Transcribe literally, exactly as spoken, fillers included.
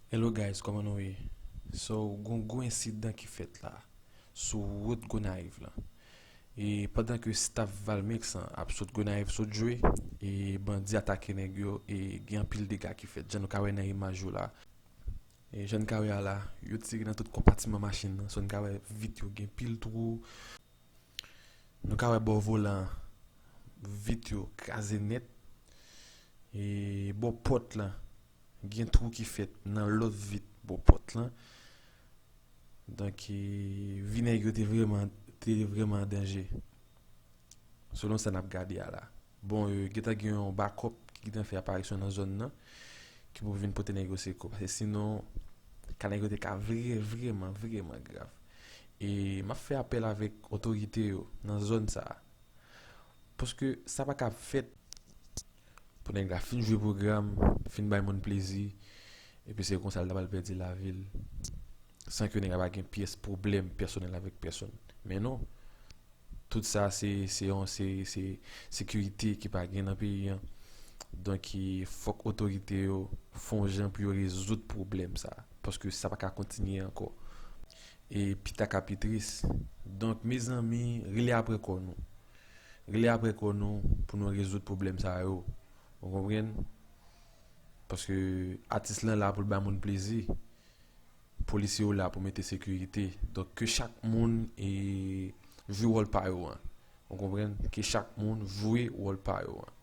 Hello guys, kòman nou ye? So, gon gwo ensidan ki fèt la sou wout Gonayiv lan. E pandan ke staff Valmix lan ap sot Gonayiv sot jwe, e bandi atake nèg yo, e gen anpil dega ki fèt. Jan nou ka wè nan imaj yo la, e jan n ka wè a la, yo tire nan tout konpatiman machin nan. So n ka wè vit yo gen pil twou. Nou ka wè bò volan an, vit yo kraze nèt. E bò pòt lan, gen twou ki fèt nan lòt vit bò pòt lan. Donk, e, vi nèg yo te vrèman, te vrèman an danje. Selon sa n ap gade a la. Bon, e, gentan gen yon bakòp ki gentan fè aparisyon nan zòn nan, ki pou vin pote nèg yo sekou. Paske sinon, ka nèg yo te ka vre, vrèman, vrèman grav. E m ap fè apèl avèk otorite yo nan zòn sa a. Paske sa pa ka fèt pou nèg la fin jwe pwogram, fin bay moun plezi, epi se konsa l ta pral pèdi lavi l, san ke nèg la pa gen pyès pwoblèm pèsonèl avèk pèsonn. Men non, tout sa se, se yon, se, se sekirite ki pa gen nan peyi an. Donk, e, fòk otorite yo fè yon jan pou yo rezoud pwoblèm sa a, paske sa pa ka kontinye ankò. E pi ta ka pi tris. Donk, mezanmi, rele apre kò nou. Rele apre kò nou pou nou rezoud pwoblèm sa yo. Ou konprann? Paske atis lan la pou l bay moun plezi. Polisye yo la pou mete sekirite. Donk, ke chak moun, e, jwe wòl pa yo an. Ou konprann? Ke chak moun jwe wòl pa yo an.